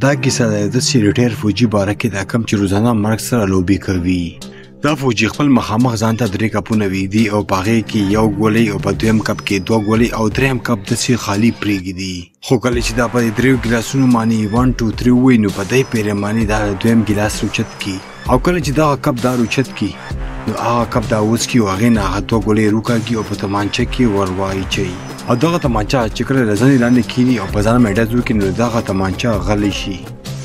دا کیسه د داسې ریټایر فوجي باره کې ده کوم چې روزانه مرګ سره لوبې کوي. دا فوجي خپل مخامخ ځان ته درې کپونه ویږدي او په هغې کې یو ګولۍ او په دویم کپ کې دوه ګولۍ او دریم کپ داسې خالي پرېږدي. خو کله چې دا په دې دریو ګیلاسونو باندې 1 2 3 ووایي نو په دې پیرې باندې دا دویم ګیلاس اوچت کړي او کله چې دغه کپ دا اوچت کړي نو هغه کپ دا وڅکي او هغې نه هغه دوه ګولۍ روکاږي او په تمانچه کې ور وایچوي او دغه تمانچه چې کله له زنې لاندې کښېني او په ځان باندې ډز وکړي نو دغه تمانچه غلی شي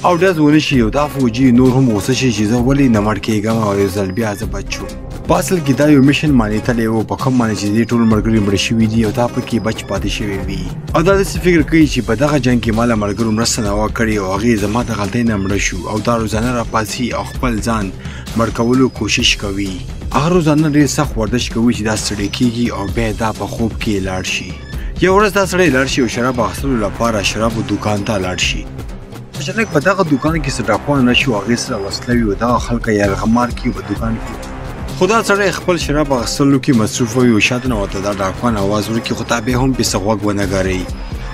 او ډز ونه شي او دا فوجي نور هم غوسه شي چې زه ولې نه مړ کېږم او یو ځل بیا زه بچ شوم. په اصل کې دا یو mission باندې تللی و په کوم باندې چې دې ټول ملګري مړه شوي دي او دا پکې بچ پاتې شوی وي او دا داسې فکر کوي چې په دغه جنګ کې ما له ملګرو مرسته نه وه کړې او هغې زما د غلطۍ نه مړه شو او دا روزانه راپاڅي او خپل ځان مړ کولو کوشش کوي. هغه روزانه ډېر سخت ورزش کوي چې دا ستړی کېږي او بیا دا په خوب کې لاړ شي. یو ورځ دا سړی لاړ شي او شراب اخیستلو لپاره شرابو دوکان ته لاړ شي. اچانک په دغه دوکان کې څه ډاکوان راشي او هغې سره وسله وي او دغه خلک یرغمال کړي په دوکان کې. خو دا سړی خپل شراب اخیستلو کې مصروف وي او شاته نه ورته دا ډاکوان اواز ورکړي خو دا بیا هم پرې څه غوږ ونه ګروي.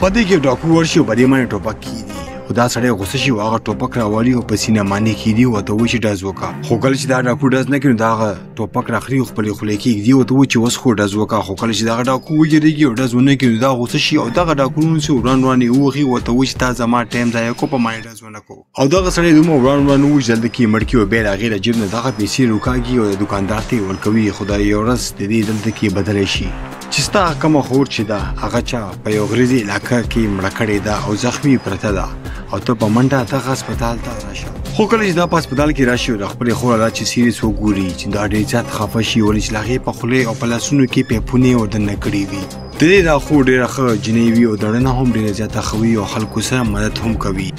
په دې کې ډاکو ورشي او په دې باندې ټوپک کښېږدي خو دا سړی غوسه شي او هغه ټوپک راولي او په سینه باندې کښېږدي او ورته وایي چې ډز وکړه. خو کله چې دا ډاکو ډز نه کړي نو دا هغه ټوپک راخلي او خپلې خولې کې ږدي او ورته وایي چې اوس خو ډز وکړه. خو کله چې دغه ډاکو ویرېږي او ډز ونه کړي نو دا غوسه شي او دغه ډاکو ونیسي وران وران یې ووهي او ورته وایي چې تا زما ټایم ضایع کړو په ما یې ډز ونه کړو. او دغه سړی دومره وران وران ووهي چې دلته کې یې مړ کړي او بیا د هغې له جیب نه دغه پیسې روکاږي او د دوکاندار ته یې ورکوي. خو دا یو ورځ د دې دلته کې بدلی شي چې ستا کومه خور چې ده هغه چا په یو غریزي علاقه کې مړه کړې ده او زخمي پرته ده او ته په منډه دغه هسپتال ته راشه. خو کله چې دا په هسپتال کې راشي او د خپلې خور حالات چې سیریس وګوري چې دا ډېر زیات خفه شي ولې چې له هغې په خولې او په لاسونو کې پیپونې ور دننه کړي وي. د دې دا خور ډېره ښه جینۍ وي او دړنه هم ډېره زیاته ښه وي او خلکو سره مدد هم کوي.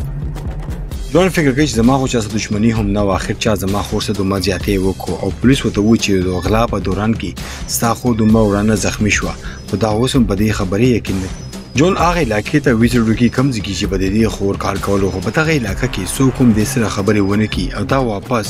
ځوان فکر کوي چې زما خو چا سره دښمني هم نه وه، اخر چا زما خور سره دومره زیاتی وکړو او پولیس ورته وویل چې د غلا په دوران کې ستا خور دومره ورانه زخمي شوه خو دا اوس هم په دې خبرې یقین نه کوي. جون هغه علاقې ته ویزټ وکړي کوم ځای کې چې به د دې خور کار کولو خو په دغه علاقه کې څوک هم دې سره خبرې ونه کړي او دا واپس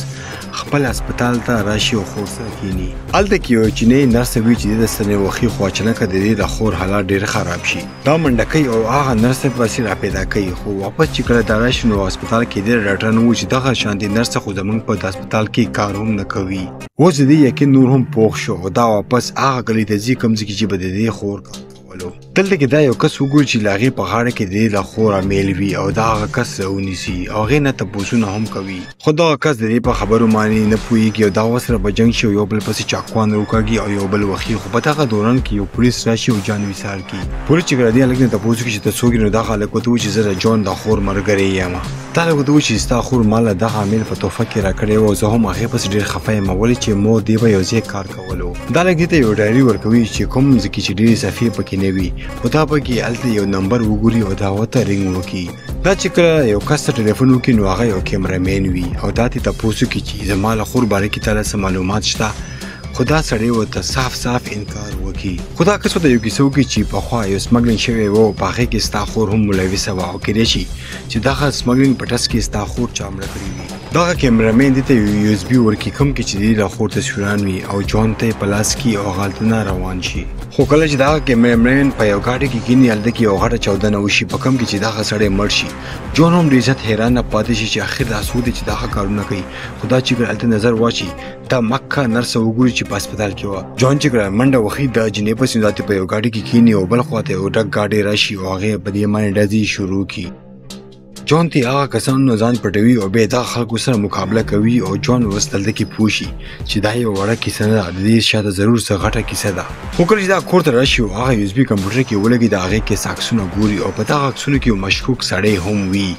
خپل هسپتال ته راشي او خور سره کښېني. هلته کې یو چینۍ نرسه وي چې دې ته څه نه وښي خو اچانکه د دې د خور حالات ډېر خراب شي. دا منډه کوي او هغه نرسه پسې راپیدا کوي خو واپس چې کله دا راشي نو هسپتال کې دې ډاکټران ووایي چې دغه شانتې نرسه خو زموږ په هسپتال کې کار هم نه کوي. اوس د دې یقین نور هم پوخ شو او دا واپس هغه کلي ته ځي کوم ځای کې چې به د دې خور کار کولو. دلته کې دا یو کس وګوري چې له هغې په غاړه کې د دې د خور امیل وي او دا هغه کس ونیسي او هغې نه تپوسونه هم کوي خو دغه کس د دې په خبرو باندې نه پوهېږي او دا ورسره په جنګ شي او یو بل پسې چاقوان روکاږي او یو بل وهي. خو په دغه دوران کې یو پولیس راشي او جان ویسار کړي. پولیس چې کله دې هلک نه تپوس وکړي چې ته څوک یې نو دغه هلک ورته ووایي چې زه د جان د خور ملګری یم. دا هلک ورته ووایي چې ستا خور ما له دغه امیل په تحفه کې راکړی و او زه هم هغې پسې ډېر خفه یم ولې چې مور دې به یو ځای کار کولو. دا هلک دې ته یو ډایري ورکوي چې کوم ځای کې چې ډېرې صفحې پکې نه وي خو دا پکې هلته یو نمبر وګوري او دا ورته رینګ وکړي. دا چې کله یو کس ته ټلیفون وکړي نو هغه یو کیمرامین وي او دا ترې تپوس وکړي چې زما له خور باره کې تا له څه معلومات شته خو دا سړی ورته صاف صاف انکار وکړي. خو دا کس ورته یو کیسه وکړي چې پخوا یو سمګلینګ شوی و او په هغې کې ستا خور هم ملوثه وه او کېدای شي چې دغه سمګلینګ په ټس کې ستا خور چا مړه کړې وي. دغه کیمرامین دې ته یو یو اس بي ورکړي کوم کې چې د دې له خور تصویران وي او جون ته یې په لاس کړي او هغه هلته نه روان شي. خو کله چې دغه کیمرامین په یو ګاډي کې کښېني هلته کې یو غټه چاودنه وشي په کوم کې چې دغه سړی مړ شي. جون هم ډېر زیات حیرانه پاتې شي چې اخر دا څوک دی چې دغه کارونه کوي. خو دا چې کله هلته نظر واچي دا مکه نرسه وګوري چې په هسپتال کې وه. جون چې کله منډه وهي دا جینۍ پسې نو دا په یو ګاډي کې کښېني او بل خوا ته یو ډک ګاډی راشي او هغې په دې باندې ډزې شروع کړي. جون ته هغه کسانو نه ځان پټوي او بیا دغه خلکو سره مقابله کوي او جون اوس دلته کې پوه شي چې دا یو وړه کیسه نه ده، د دې شاته ضرور څه غټه کیسه ده. خو کله چې دا کور ته راشي او هغه یو اس بي کمپیوټر کې ولګي د هغې کې څه عکسونه ګوري او په دغه عکسونو کې یو مشکوک سړی هم وي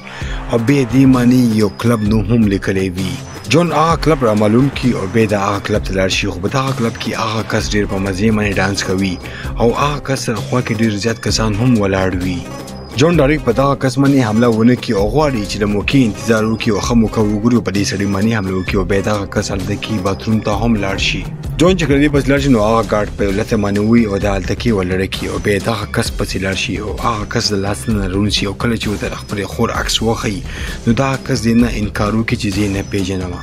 او بیا دې معنی یو کلب نوم هم لیکلی وي. جون هغه کلب را معلوم کړي او بیا د هغه کلب ته لاړ شي خو په دغه کلب کې هغه کس ډېر په مزې باندې ډانس کوي او هغه کس سره خوا کې ډېر زیات کسان هم ولاړ وي. جون ډایرک په دغه کس باندې حمله ونه کړي او غواړي چې د موقع انتظار وکړي او ښه موقع وګوري او په دې سړي باندې حمله وکړي او بیا دغه کس هلته کې باتروم ته هم لاړ شي. جون چې کله دې پسې لاړ شي نو هغه ګارډ په یو لته باندې ووهي او دا هلته کې ولړه کړي او بیا دغه کس پسې لاړ شي او هغه کس د لاس نه رونیسي او کله چې ورته د خپلې خور عکس وښيي نو دغه کس دې نه انکار وکړي چې زه یې نه پېژنم.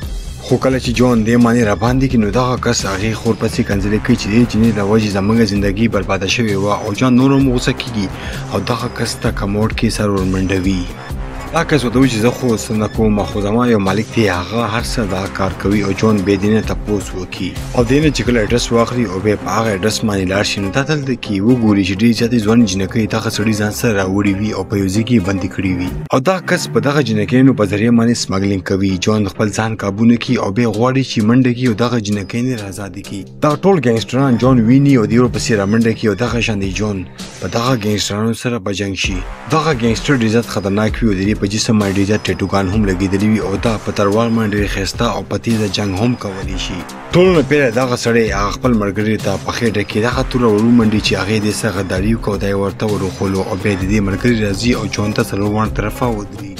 خو کله چې جون دې معنی را باندې کړي نو دغه کس هغې خور پسې کنځلې کوي چې دې جینۍ له وجې زموږ زندګي برباده شوې وه او جان نور هم غوسه کېږي او دغه کس ته کموډ کې سر ورمنډوي. دا کس ورته وایي چې زه خو څه نه کوم، خو زما یو مالک دی، هغه هر څه دا کار کوي. او جون بیا دې نه تپوس وکړي او دې نه چې کله اډرس واخلي او بیا په هغه اډرس باندې لاړ شي، نو دا دلته کې وګوري چې ډېرې زیاتې ځوانې جینکۍ دغه سړي ځان سره راوړي وي او په یو ځای کې بندي کړي وي، او دا کس په دغه جینکیانو په ذریعه باندې سمګلینګ کوي. جون خپل ځان قابو نه کړي او بیا غواړي چې منډه کړي او دغه جینکۍ نه آزادې کړي. دغه ټول ګینګسټران جون ویني او دی ورپسې رامنډه کړي او دغه شان دی جون په دغه ګینګسټرانو سره په جنګ شي. دغه ګینګسټر ډېر زیات خطرناک وي او د دې په جسم باندې ډېر زیات ټیټوګان هم لګېدلي وي او دا په تلوار باندې ډېر ښایسته او په تېزه جنګ هم کولی شي. ټولو نه پهله دغه سړی هغه خپل ملګري ته په خېټه کې دغه توره ورومنډي چې هغې دې سره غداري وکړه او دا یې ورته وروښولو، او بیا د دې ملګري راځي او جون ته څلور واړه طرفه ودرېږي.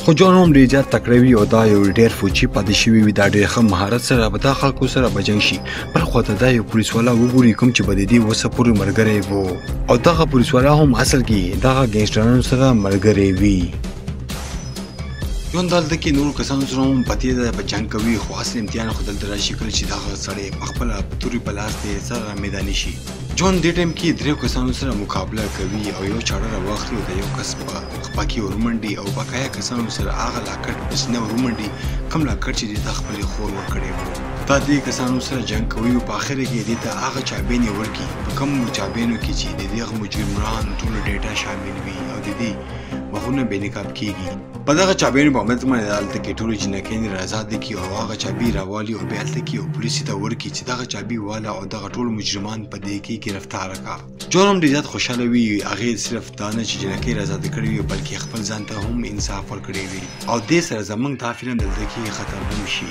خو جون هم ډېر زیات تکړه وي او دا یو ډېر فوجي پاتې شوی وي، دا ډېر ښه مهارت سره به دا خلکو سره به جنګ شي. بل خوا ته دا یو پولیس والا وګوري کوم چې به د دې وسه پورې ملګری وو، او دغه پولیس والا هم اصل کې دغه ګینګسټرانو سره ملګری وي. جون دلته کې نورو کسانو سره هم په تېزه په جنګ کوي، خو اصل امتحان خو دلته راشي کله چې دغه سړی په خپله تورې په لاس دی سره میداني شي. جون دې ټایم کې دریو کسانو سره مقابله کوي او یو چاړه راواخلي او د یو کس په خپه کې ورومنډي او بقایا کسانو سره هغه لاکټ په سینه ورومنډي کوم لاکټ چې دې ته خپلې خور ورکړی وو. دا دې کسانو سره جنګ کوي او په اخره کې دې ته هغه چابینې ورکړي په کوم چابینو کې چې د دغه مجرمان ټولو ډیټا شامل وي او د دې مخونه بې نقاب کېږي. په دغه چابینو په مدد باندې هلته کې ټولې جینکۍ را ازادې کړي او هغه چابي راوالي او بیا هلته کې یو پولیسي ته ورکړي چې دغه چابي واله او دغه ټول مجرمان په دې کې ګرفتار کړه. جون هم ډېر زیات خوشحاله وي، هغې صرف دا نه چې جینکۍ را ازادې کړې وي بلکې خپل ځان ته هم انصاف ورکړی وي، او دې سره زمونږ دا فلم دلته کې ختم هم شي.